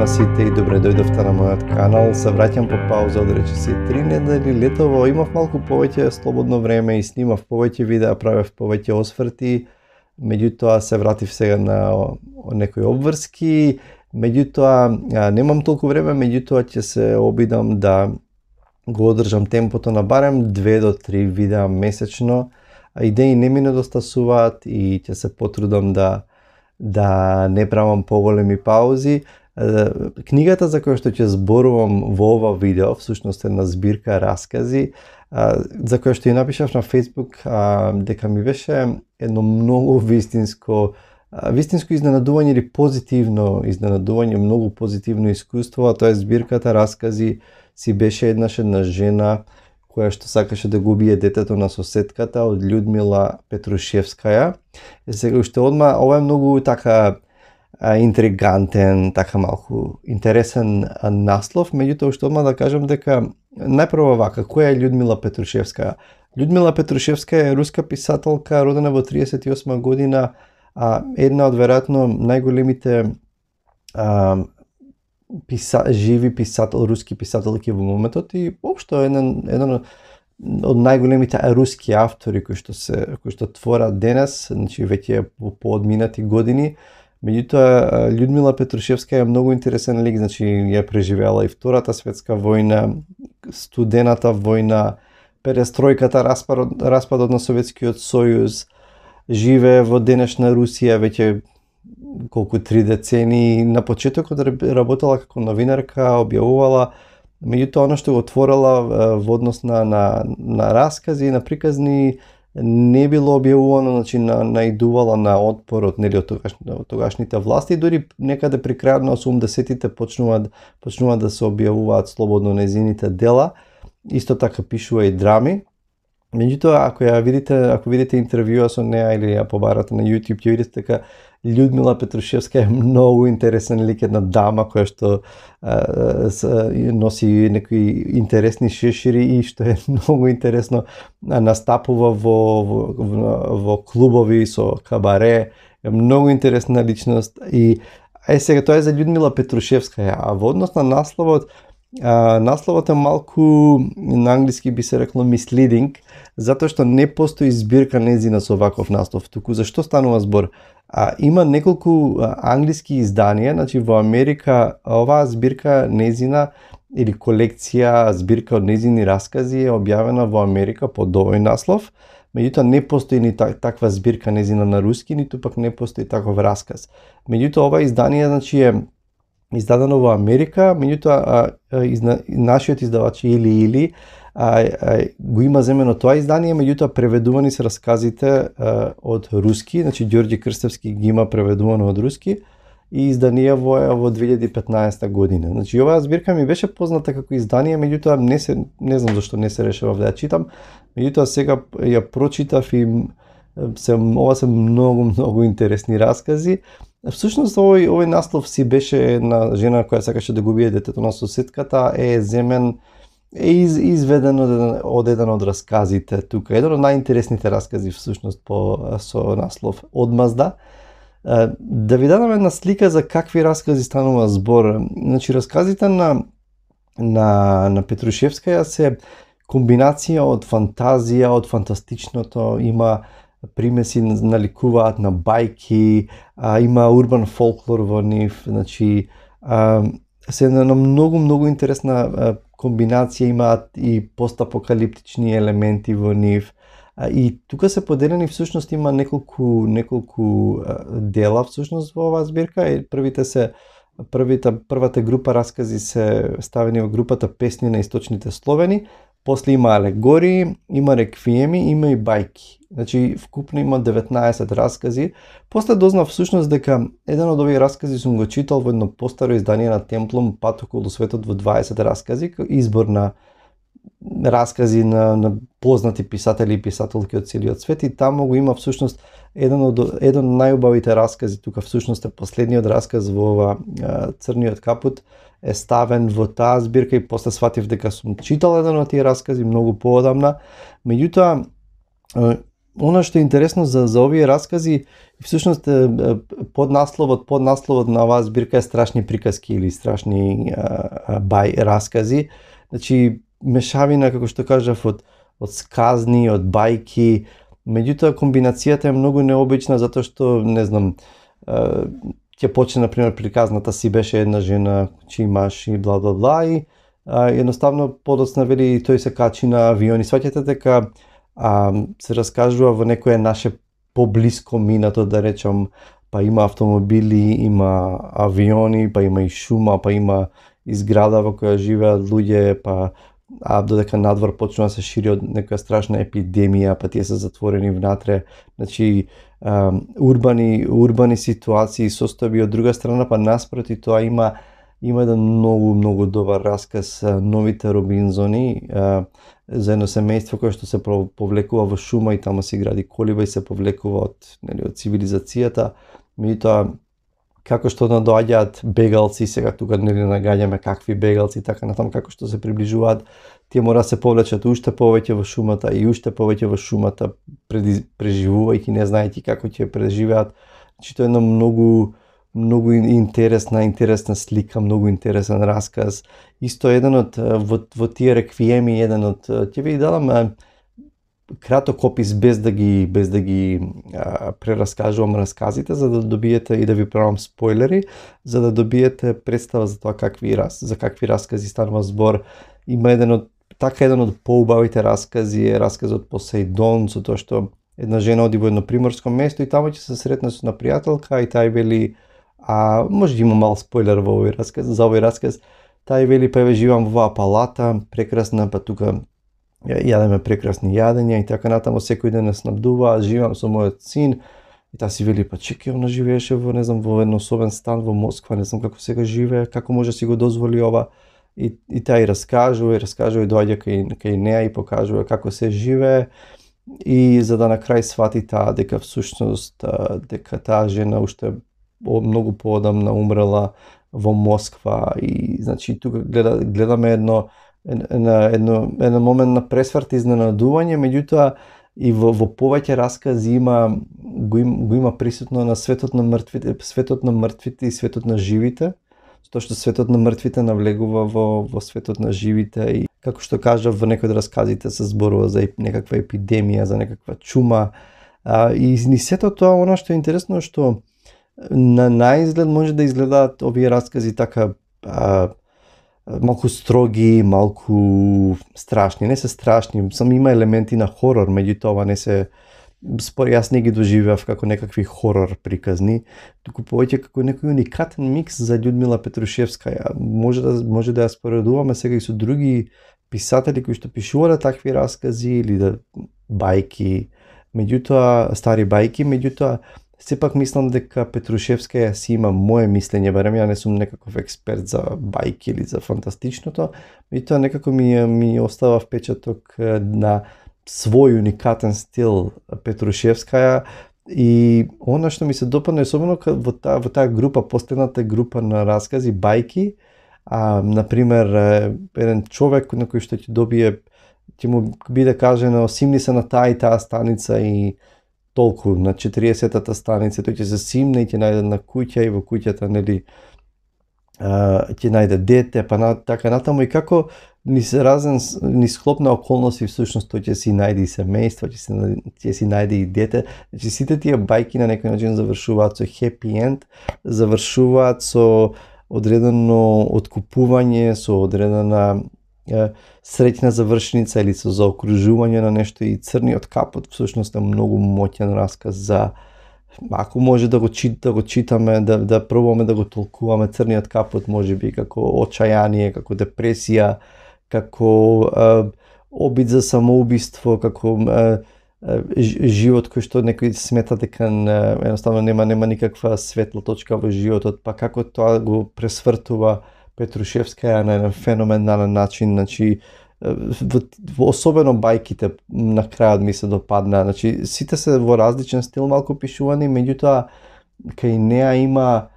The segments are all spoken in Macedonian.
на сите и добре дојдовте на мојот канал. Се враќам по пауза од речиси 3 недели. Летово имав малку повеќе слободно време и снимав повеќе видеа, правев повеќе осврти. Меѓутоа се вратив сега на некои обврски. Меѓутоа немам толку време, меѓутоа ќе се обидам да го одржам темпото на барем 2 до 3 видеа месечно. Идеи не ми недостасуваат и ќе се потрудам да не правам поголеми паузи. Книгата за која што ќе зборувам во ова видео, всушност е на збирка раскази, за која што ја напишав на Facebook, дека ми беше едно многу вистинско изненадување или позитивно изненадување, многу позитивно искуство, тоа е збирката раскази Си беше еднаш една жена која што сакаше да го убие детето на соседката од Људмила Петрушевскаја. Сега уште одма, ова е многу така интригантен, така малку интересен наслов, меѓутоа уште одма да кажам дека најпрво вака, која е Људмила Петрушевскаја? Људмила Петрушевскаја е руска писателка, родена во 38 година, една од веројатно најголемите живи руски писателки во моментот и општо еден од најголемите руски автори кои што творат денес, значи веќе по одминати години. Меѓутоа Људмила Петрушевска е многу интересен лик, значи ја преживеала и Втората светска војна, студената војна, перестројката, распадот на Советскиот сојуз, живее во денешна Русија веќе колку 3 децении. На почетокот работела како новинарка, објавувала, меѓутоа она што го отворила во однос на раскази, на приказни, не било објавувано, значи наидувала на отпор од тогашните власти, дури некаде при крајот на 80-тите почнуваат да се објавуваат слободно нејзините дела. Исто така пишува и драми. Меѓутоа, ако видите интервјуа со неа или ја побарате на YouTube, ќе видите дека Људмила Петрушевска е многу интересен лик, една дама која што носи некои интересни шешири и што е многу интересно настапува во клубови со кабаре, е многу интересна личност и сега тоа е за Људмила Петрушевска, а во однос на насловот е малку на англиски би се рекло misleading, затоа што не постои збирка нејзина со ваков наслов. Туку зашто станува збор? Има неколку англиски изданија, значи во Америка оваа збирка нејзина или колекција збирка од нејзини раскази е објавена во Америка под овој наслов. Меѓутоа не постои ни таква збирка нејзина на руски, ниту пак не постои таков расказ. Меѓутоа ова издание значи е издадено во Америка, меѓутоа нашиот издавач или го има земено тоа издание, меѓутоа преведувани се расказите од руски, значи Ѓорѓе Крстевски ги има преведувано од руски и изданија во 2015 година. Значи оваа збирка ми беше позната како издание, меѓутоа не знам зашто не се решавав да ја читам, меѓутоа сега ја прочитав и ова се многу интересни раскази. Всушност овој наслов си беше една жена која сакаше да го убие детето на соседката, изведен од еден од расказите тука. Еден од најинтересните раскази всушност со наслов Одмазда. Да ви дадам една слика за какви раскази станува збор. Значи расказите на Петрушевскаја се комбинација од фантазија, од фантастичното, има примеси, наликуваат на бајки, има урбан фолклор во нив, значи се една многу интересна комбинација, имаат и постапокалиптични елементи во нив. И тука се поделени, всушност има неколку дела всушност во оваа збирка. Првата група раскази се ставени во групата Песни на источните Словени, после има алегории, има реквиеми, има и бајки. Значи вкупно има 19 раскази. После дознав всушност дека еден од овие раскази сум го читал во едно постаро издание на Темплум, Пат околу светот во 20 раскази, избор на раскази на познати писатели и писателки од целиот свет, и таму го има всушност еден од најубавите раскази. Тука всушност е последниот расказ во ова Црниот капут е ставен во таа збирка и после сватив дека сум читал еден од тие раскази многу поодамна. Меѓутоа Оно што е интересно за овие раскази, всушност поднасловот на оваа збирка е страшни приказки или страшни раскази. Значи мешавина, како што кажав, од сказни, од бајки. Меѓутоа комбинацијата е многу необична затоа што, не знам, ќе почне, например, приказната си беше една жена, чи имаш и бла бла бла, и едноставно подоцна вели тој се качи на авион и сваќате дека се раскажува во некое наше поблиско минато, да речам, па има автомобили, има авиони, па има и шума, па има и зграда во која живеат луѓе, па додека надвор почнува да се шири од некоја страшна епидемија, па тие се затворени внатре. Значи, урбани ситуации, состојби. Од друга страна, па наспроти тоа има еден многу добар расказ, Новите Робинзони, за едно семејство кое што се повлекува во шума и таму се гради колиба и се повлекува од цивилизацијата. Меѓутоа, како што надоаѓаат бегалци, сега тука нагаѓаме какви бегалци, така натаму како што се приближуваат, тие мора да се повлечат уште повеќе во шумата и уште повеќе во шумата, преживувајќи, не знаејќи како ќе преживеат. Значи, тоа е едно многу интересна слика, многу интересен расказ. Исто еден од во тие реквиеми, еден од ќе ви дадам краток опис без да ги прераскажувам расказите, за да добиете и да ви правам спойлери, за да добиете представа за тоа за какви раскази станува збор. Има еден од поубавите раскази е расказот Посеидон, со тоа што една жена оди во едно приморско место и таму ќе се сретне со една пријателка и тај вели, може да има мал спойлер во овој расказ, за овој расказ, тај вели, па еве живам во оваа палата, прекрасна, па тука јадеме прекрасни јадења и така натаму, секој ден не снабдува, живам со мојот син. И таа си вели, па чекај, она живееше во, не знам, во еден особен стан во Москва, не знам како сега живее, како може да си го дозволи ова. И таа и раскажува, и доаѓа кај неа и покажува како се живее. И за да на крај свати таа дека всушност дека таа жена уште многу поодамна умрела во Москва. И значи тука гледаме едно момент на пресврт изненадување, меѓутоа и во повеќе раскази го има присутно на светот на мртвите и светот на живите, тоа што светот на мртвите навлегува во светот на живите и како што кажав во некои од расказите се зборува за некаква епидемија, за некаква чума. И ни сето тоа, она што е интересно, што на наизглед може да изгледаат овие раскази така малку строги, малку страшни. Не се страшни, само има елементи на хорор, меѓутоа ова не се, јас не ги доживеав како некакви хорор приказни, туку повеќе како некој уникатен микс за Људмила Петрушевскаја. Може да ја споредуваме сега и со други писатели кои што пишувале такви раскази или бајки, меѓутоа стари бајки, меѓутоа сепак мислам дека Петрушевскаја си има мое мислење, барем ја не сум некаков експерт за бајки или за фантастичното, меѓутоа некако ми остава впечаток на свој уникатен стил Петрушевскаја и она што ми се допадна особено во таа група, последната група на раскази бајки, например еден човек на кој што ќе добие, ќе му биде кажено симни се на таа и таа станица и толку, на 40-та станица, тој ќе се симне и ќе најде на куќа и во куќата, нели, ќе најде дете, па така натаму и како ни склоп на околности всушност тој ќе си најде и семејство, ќе си најде и дете. Значи сите тие бајки на некој начин завршуваат со happy end, завршуваат со одредено откупување, со одредена среќна завршница или со заокружување на нешто и Црниот капот всушност е многу моќен расказ за ако може да го читаме, да пробуваме да го толкуваме Црниот капот можеби како очајание, како депресија, како обид за самоубиство, како живот кој што некој смета дека едноставно нема никаква светла точка во животот, па како тоа го пресвртува Петрушевскаја на еден феноменален начин, значи особено бајките на крајот ми се допадна, значи сите се во различен стил малку пишувани, меѓутоа кај неа има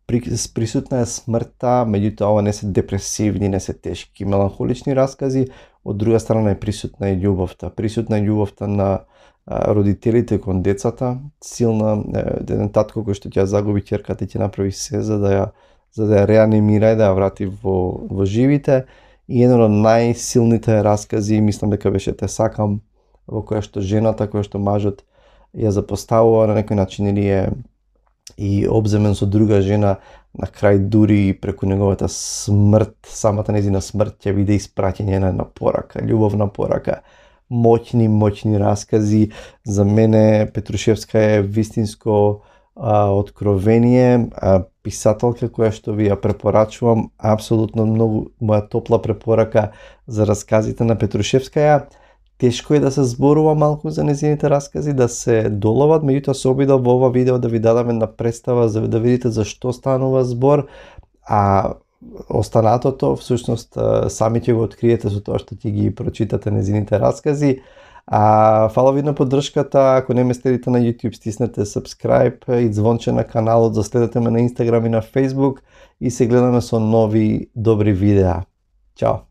присутна е смртта, меѓутоа ова не се депресивни, не се тешки, меланхолични раскази, од друга страна е присутна и љубовта на родителите кон децата, силна, еден татко кој што ќе ја загуби ќерката и ќе направи се за да ја реанимира и да ја врати во живите. И еден од најсилните раскази, мислам дека беше Те сакам, во која што жената, која што мажот ја запоставува на некој начин или е и обземен со друга жена, на крај дури преку неговата смрт, самата незина смрт ќе биде испраќање на една порака, љубовна порака. Моćni раскази. За мене Петрушевска е вистинско откровение, писателка која што ви ја препорачувам, апсолутно многу моја топла препорака за расказите на Петрушевска. Тешко е да се зборува малку за незините раскази, да се доловат, меѓутоа се обидов во ова видео да ви дадам една представа за да видите за што станува збор, а останатото всушност сами ќе го откриете со тоа што ќе ги прочитате незините раскази. Фала ви на поддршката, ако не ме следите на YouTube, стиснете subscribe и звонче на каналот, заследете ме на Instagram и на Facebook и се гледаме со нови добри видеа. Чао!